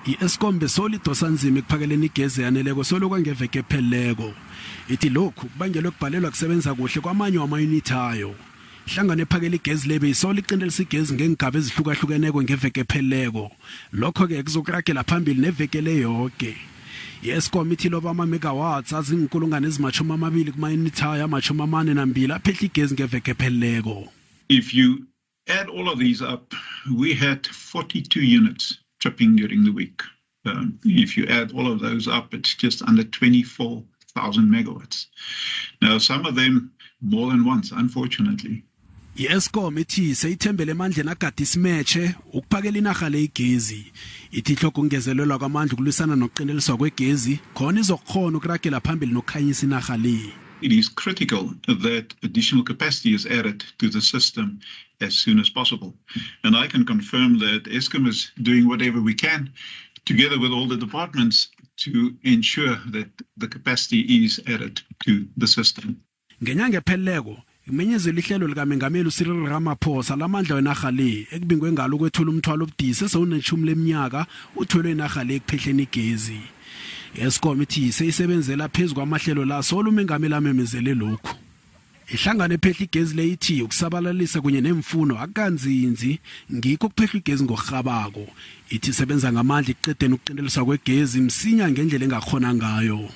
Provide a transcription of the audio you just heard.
I-Eskom besolo idosa nzima ekuphakeleni igezi yaneleko solo kwangeveke epheleleko. Ithi lokhu kubangelwe kubhalelwa kusebenza kuhle kwamanye wamayunithi ayo. Ihlangano ephakela igezi le beyisolo iqintelisa igezi ngeengaba ezihlukahlukeneko ngeveke epheleleko. Lokho-ke kuzokuragela phambili neveke le yoke. I-Eskom ithi iloba ama-megawatts aziinkulungwane ezimashumi amabili kumayunithi ayo ama-42 aphehla igezi ngeveke epheleleko. If you add all of these up, we had 42 units tripping during the week. If you add all of those up, it's just under 24,000 megawatts. Now, some of them more than once, unfortunately. I-Eskom ithi seyithembele emandleni agade isimetshe ukuphakela inarha le igezi. Ithi itlhoga ukungezelelwa kwamandla ukulwisana nokuqinteliswa kwegezi khona izokukhona ukuragela phambili nokukhanyisa inarha le. It is critical that additional capacity is added to the system as soon as possible. And I can confirm that Eskom is doing whatever we can, together with all the departments, to ensure that the capacity is added to the system. Ngenyanga epheleleko kumenyezelwe ihlelo likamengameli uCyril Ramaphosa lamandla wenarha le, ekubingwe ngalo ukwethula umthwalo obudisi esewunetjhumi leminyaka uthwelwe inarha le ekuphehleni igezi. I-Eskom ithi seyisebenzela phezu kwamahlelo la solo umengameli amemezele lokhu. Ihlangano ephehla igezi le ithi ukusabalalisa kunye nemfuno akukanzinzi, ngikho kuphehlwa igezi ngokurhabako. Ithi isebenza ngamandla ekuqedeni ukuqinteliswa kwegezi msinya ngendlela engakhona ngayo.